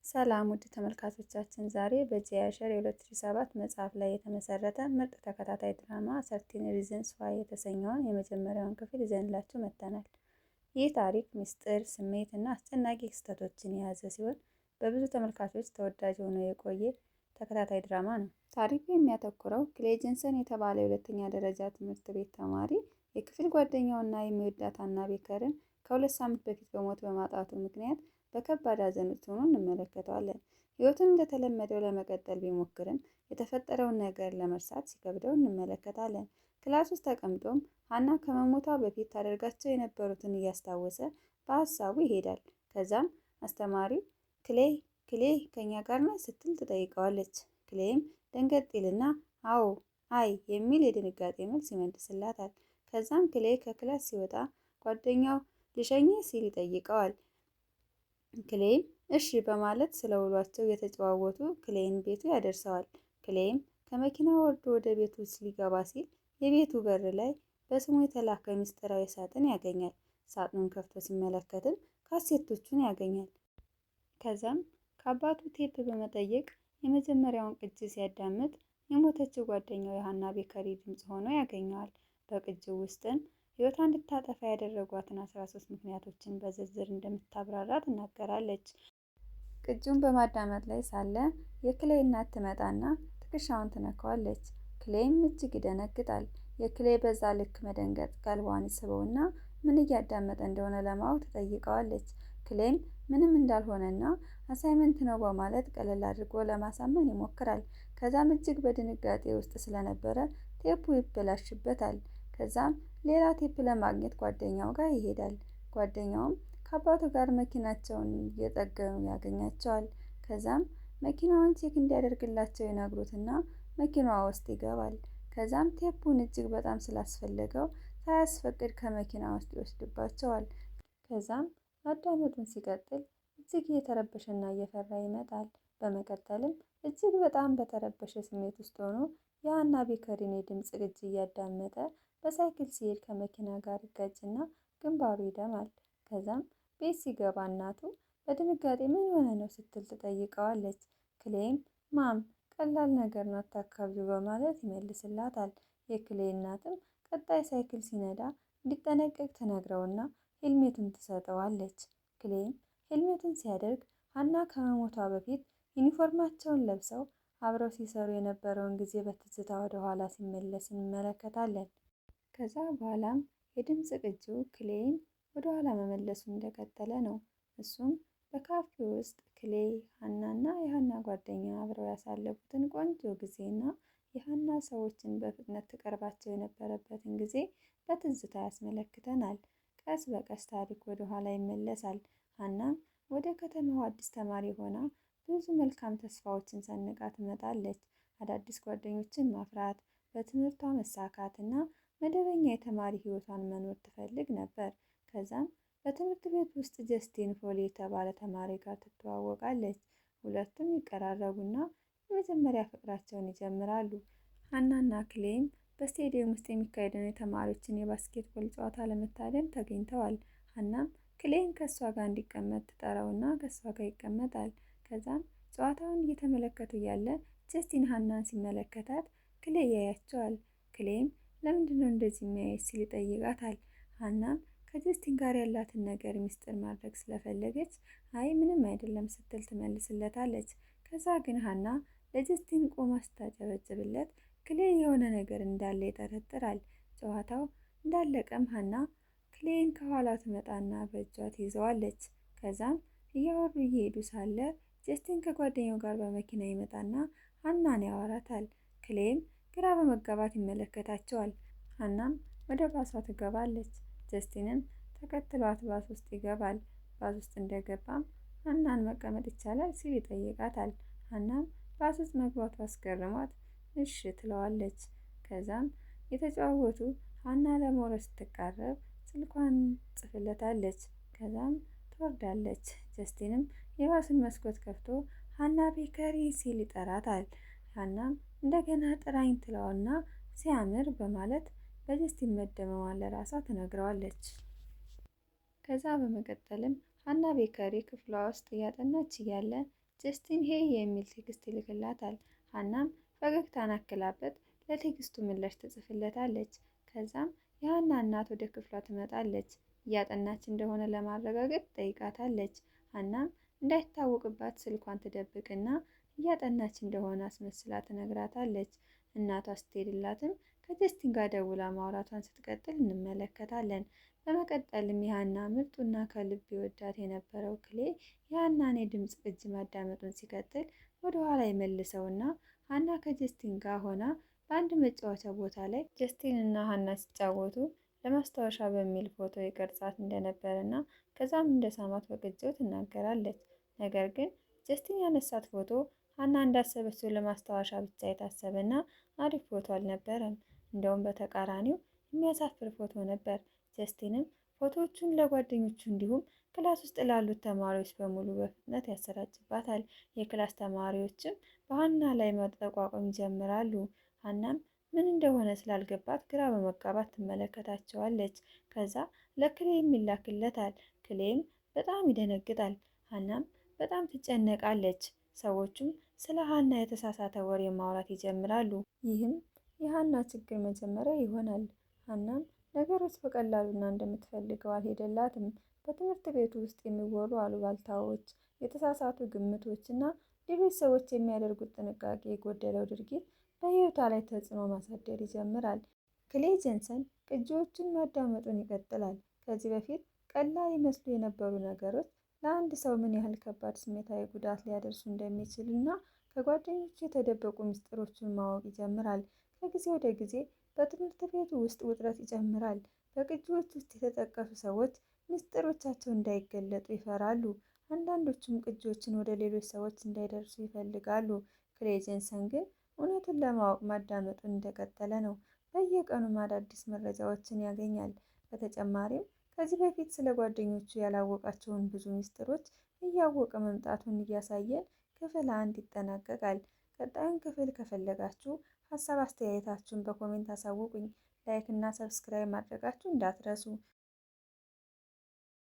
ሰላም ውድ ተመልካቾቻችን፣ ዛሬ በጄ አሸር የ2007 መጽሐፍ ላይ የተመሰረተ ምርጥ ተከታታይ ድራማ 13 Reasons Why የተሰኘውን የመጀመሪያውን ክፍል ይዘንላችሁ መጥተናል። ይህ ታሪክ ምስጢር፣ ስሜት እና አስጨናቂ ክስተቶችን የያዘ ሲሆን በብዙ ተመልካቾች ተወዳጅ ሆኖ የቆየ ተከታታይ ድራማ ነው። ታሪኩ የሚያተኩረው ክሌይ ጄንሰን የተባለ የሁለተኛ ደረጃ ትምህርት ቤት ተማሪ የክፍል ጓደኛውና የሚወዳት ሃና ቤከርን ከ2 ሳምንት በፊት በሞት በማጣቱ ምክንያት በከባድ ሐዘን ውስጥ ሆኖ እንመለከተዋለን። ሕይወቱን እንደተለመደው ለመቀጠል ቢሞክርም የተፈጠረውን ነገር ለመርሳት ሲከብደው እንመለከታለን። Class ውስጥ ተቀምጦም ሀና ከመሞቷ በፊት ታደርጋቸው የነበሩትን እያስታወሰ በሀሳቡ ይሄዳል። ከዛም አስተማሪው "ክሌይ፣ ክሌይ፣ ከኛ ጋር ነህ?" ስትል ትጠይቀዋለች። ክሌይም ደንገጥ ይልና "አዎ፣ አይ" የሚል የድንጋጤ መልስ ይመልስላታል። ከዛም ክሌይ ከ class ሲወጣ ጓደኛው "ልሸኝህ?" ሲል ይጠይቀዋል። ክሌይም እሺ በማለት ስለ ውሏቸው እየተጨዋወቱ ክሌይን ቤቱ ያደርሰዋል። ክሌይም ከመኪና ወርዶ ወደ ቤቱ ሊገባ ሲል የቤቱ በር ላይ በስሙ የተላከ ምስጢራዊ ሳጥን ያገኛል። ሳጥኑን ከፍቶ ሲመለከትም ካሴቶቹን ያገኛል። ከዛም ከአባቱ ቴፕ በመጠየቅ የመጀመሪያውን ቅጂ ሲያዳምጥ የሞተችው ጓደኛው የሃና ቤከሪ ድምፅ ሆኖ ያገኘዋል። በቅጂው ውስጥም ሕይወቷን እንድታጠፋ ያደረጓትን 13 ምክንያቶችን በዝርዝር እንደምታብራራ ትናገራለች። ቅጂውን በማዳመጥ ላይ ሳለ የክሌይ እናት ትመጣና ትከሻውን ትነካዋለች። ክሌይም እጅግ ይደነግጣል። የክሌይ በዛ ልክ መደንገጥ ቀልቧን ይስበውና ምን እያዳመጠ እንደሆነ ለማወቅ ትጠይቀዋለች። ክሌይም ምንም እንዳልሆነና assignment ነው በማለት ቀለል አድርጎ ለማሳመን ይሞክራል። ከዛም እጅግ በድንጋጤ ውስጥ ስለነበረ ቴፑ ይበላሽበታል። ከዛም ሌላ ቴፕ ለማግኘት ጓደኛው ጋር ይሄዳል። ጓደኛውም ከአባቱ ጋር መኪናቸውን እየጠገኑ ያገኛቸዋል። ከዛም መኪናውን check እንዲያደርግላቸው ይነግሩትና መኪናዋ ውስጥ ይገባል። ከዛም ቴፑን እጅግ በጣም ስላስፈለገው ሳያስፈቅድ ከመኪና ውስጥ ይወስድባቸዋል። ከዛም ማዳመጡን ሲቀጥል እጅግ እየተረበሸና እየፈራ ይመጣል። በመቀጠልም እጅግ በጣም በተረበሸ ስሜት ውስጥ ሆኖ የሃና ቤከሪን የድምፅ ቅጂ እያዳመጠ በሳይክል ሲሄድ ከመኪና ጋር ይጋጭና ግንባሩ ይደማል። ከዛም ቤት ሲገባ እናቱ በድንጋጤ "ምን ሆነህ ነው?" ስትል ትጠይቀዋለች። ክሌይም "Mom፣ ቀላል ነገር ነው፣ አታካብጂው" በማለት ይመልስላታል። የክሌይ እናትም ቀጣይ ሳይክል ሲነዳ እንዲጠነቀቅ ትነግረውና ሄልሜቱን ትሰጠዋለች። ክሌይም ሄልሜቱን ሲያደርግ ሀና ከመሞቷ በፊት ዩኒፎርማቸውን ለብሰው አብረው ሲሰሩ የነበረውን ጊዜ በትዝታ ወደ ኋላ ሲመለስ እንመለከታለን። ከዛ በኋላም የድምፅ ቅጂው ክሌይን ወደ ኋላ መመለሱን እንደቀጠለ ነው። እሱም በካፌ ውስጥ ክሌይ፣ ሀና እና የሀና ጓደኛ አብረው ያሳለፉትን ቆንጆ ጊዜና የሀና ሰዎችን በፍጥነት ትቀርባቸው የነበረበትን ጊዜ በትዝታ ያስመለክተናል። ቀስ በቀስ ታሪክ ወደ ኋላ ይመለሳል። ሀናም ወደ ከተማው አዲስ ተማሪ ሆና ብዙ መልካም ተስፋዎችን ሰንቃ ትመጣለች። አዳዲስ ጓደኞችን ማፍራት፣ በትምህርቷ መሳካት እና መደበኛ የተማሪ ሕይወቷን መኖር ትፈልግ ነበር። ከዛም በትምህርት ቤት ውስጥ ጀስቲን ፎሊ የተባለ ተማሪ ጋር ትተዋወቃለች። ሁለቱም ይቀራረቡና የመጀመሪያ ፍቅራቸውን ይጀምራሉ። ሀናና ክሌይም በስቴዲየም ውስጥ የሚካሄደውን የተማሪዎችን የ basketball ጨዋታ ለመታደም ተገኝተዋል። ሀናም ክሌይን ከእሷ ጋር እንዲቀመጥ ትጠራውና ከእሷ ጋር ይቀመጣል። ከዛም ጨዋታውን እየተመለከቱ እያለ ጀስቲን ሀናን ሲመለከታት ክሌይ ያያቸዋል። ክሌይም "ለምንድነው እንደዚህ የሚያየሽ?" ሲል ይጠይቃታል። ሀናም ከጀስቲን ጋር ያላትን ነገር ሚስጥር ማድረግ ስለፈለገች "አይ፣ ምንም አይደለም" ስትል ትመልስለታለች። ከዛ ግን ሀና ለጀስቲን ቆማ ስታጨበጭብለት ክሌይ የሆነ ነገር እንዳለ ይጠረጥራል። ጨዋታው እንዳለቀም ሀና ክሌይን ከኋላው ትመጣና በእጇ ትይዘዋለች። ከዛም እያወሩ እየሄዱ ሳለ ጀስቲን ከጓደኛው ጋር በመኪና ይመጣና ሀናን ያወራታል። ክሌይም ግራ በመጋባት ይመለከታቸዋል። ሀናም ወደ ባሷ ትገባለች። ጀስቲንም ተከትሏት ባስ ውስጥ ይገባል። ባስ ውስጥ እንደገባም ሀናን "መቀመጥ ይቻላል?" ሲል ይጠይቃታል። ሀናም ባስ ውስጥ መግባቱ አስገርሟት እሺ ትለዋለች። ከዛም የተጨዋወቱ ሀና ለመውረድ ስትቃረብ ስልኳን ጽፍለታለች። ከዛም ትወርዳለች። ጀስቲንም የባሱን መስኮት ከፍቶ "ሀና ቤከሪ" ሲል ይጠራታል። ሀናም "እንደገና ጥራኝ" ትለውና "ሲያምር" በማለት በጀስቲን መደመሟን ለራሷ ትነግረዋለች። ከዛ በመቀጠልም ሀና ቤከሪ ክፍሏ ውስጥ እያጠናች እያለ ጀስቲን "hey" የሚል text ይልክላታል። ሀናም ፈገግታን አክላበት ለ text ኡ ምላሽ ትጽፍለታለች። ከዛም የሀና እናት ወደ ክፍሏ ትመጣለች። እያጠናች እንደሆነ ለማረጋገጥ ትጠይቃታለች። ሀናም እንዳይታወቅባት ስልኳን ትደብቅና እያጠናች እንደሆነ አስመስላ ትነግራታለች። እናቷ ስትሄድላትም ከጀስቲን ጋር ደውላ ማውራቷን ስትቀጥል እንመለከታለን። በመቀጠልም የሀና ምርጡና ከልብ ይወዳት የነበረው ክሌ የሀናን የድምፅ ቅጅ ማዳመጡን ሲቀጥል ወደ ኋላ ይመልሰውና ሀና ከጀስቲን ጋር ሆና በአንድ መጫወቻ ቦታ ላይ ጀስቲን እና ሀና ሲጫወቱ ለማስታወሻ በሚል ፎቶ የቀርጻት እንደነበረና ከዛም እንደሳማት በቅጅው ትናገራለች። ነገር ግን ጀስቲን ያነሳት ፎቶ ሀና እንዳሰበችው ለማስታወሻ ብቻ የታሰበና አሪፍ ፎቶ አልነበረም። እንደውም በተቃራኒው የሚያሳፍር ፎቶ ነበር። ጀስቲንም ፎቶዎቹን ለጓደኞቹ እንዲሁም class ውስጥ ላሉት ተማሪዎች በሙሉ በፍጥነት ያሰራጭባታል። የ class ተማሪዎችም በሀና ላይ መጠቋቆም ይጀምራሉ። ሀናም ምን እንደሆነ ስላልገባት ግራ በመጋባት ትመለከታቸዋለች። ከዛ ለክሌም ይላክለታል። ክሌም በጣም ይደነግጣል። ሀናም በጣም ትጨነቃለች። ሰዎቹም ስለ ሀና የተሳሳተ ወሬ ማውራት ይጀምራሉ። ይህም የሀና ችግር መጀመሪያ ይሆናል። ሀናም ነገሮች በቀላሉና እንደምትፈልገው አልሄደላትም። በትምህርት ቤቱ ውስጥ የሚወሩ አሉባልታዎች፣ የተሳሳቱ ግምቶች እና ሌሎች ሰዎች የሚያደርጉት ጥንቃቄ የጎደለው ድርጊት በሕይወቷ ላይ ተጽዕኖ ማሳደር ይጀምራል። ክሌ ጀንሰን ቅጂዎቹን ማዳመጡን ይቀጥላል። ከዚህ በፊት ቀላል ይመስሉ የነበሩ ነገሮች ለአንድ ሰው ምን ያህል ከባድ ስሜታዊ ጉዳት ሊያደርሱ እንደሚችል እና ከጓደኞቹ የተደበቁ ምስጢሮችን ማወቅ ይጀምራል። ከጊዜ ወደ ጊዜ በትምህርት ቤቱ ውስጥ ውጥረት ይጨምራል። በቅጂዎች ውስጥ የተጠቀሱ ሰዎች ምስጢሮቻቸው እንዳይገለጡ ይፈራሉ። አንዳንዶቹም ቅጂዎችን ወደ ሌሎች ሰዎች እንዳይደርሱ ይፈልጋሉ። ክሌ ጀንሰን ግን እውነቱን ለማወቅ ማዳመጡን እንደቀጠለ ነው። በየቀኑም አዳዲስ መረጃዎችን ያገኛል። በተጨማሪም ከዚህ በፊት ስለ ጓደኞቹ ያላወቃቸውን ብዙ ምስጢሮች እያወቀ መምጣቱን እያሳየን ክፍል አንድ ይጠናቀቃል። ቀጣዩን ክፍል ከፈለጋችሁ ሀሳብ አስተያየታችሁን በ comment አሳውቁኝ። Like እና subscribe ማድረጋችሁ እንዳትረሱ።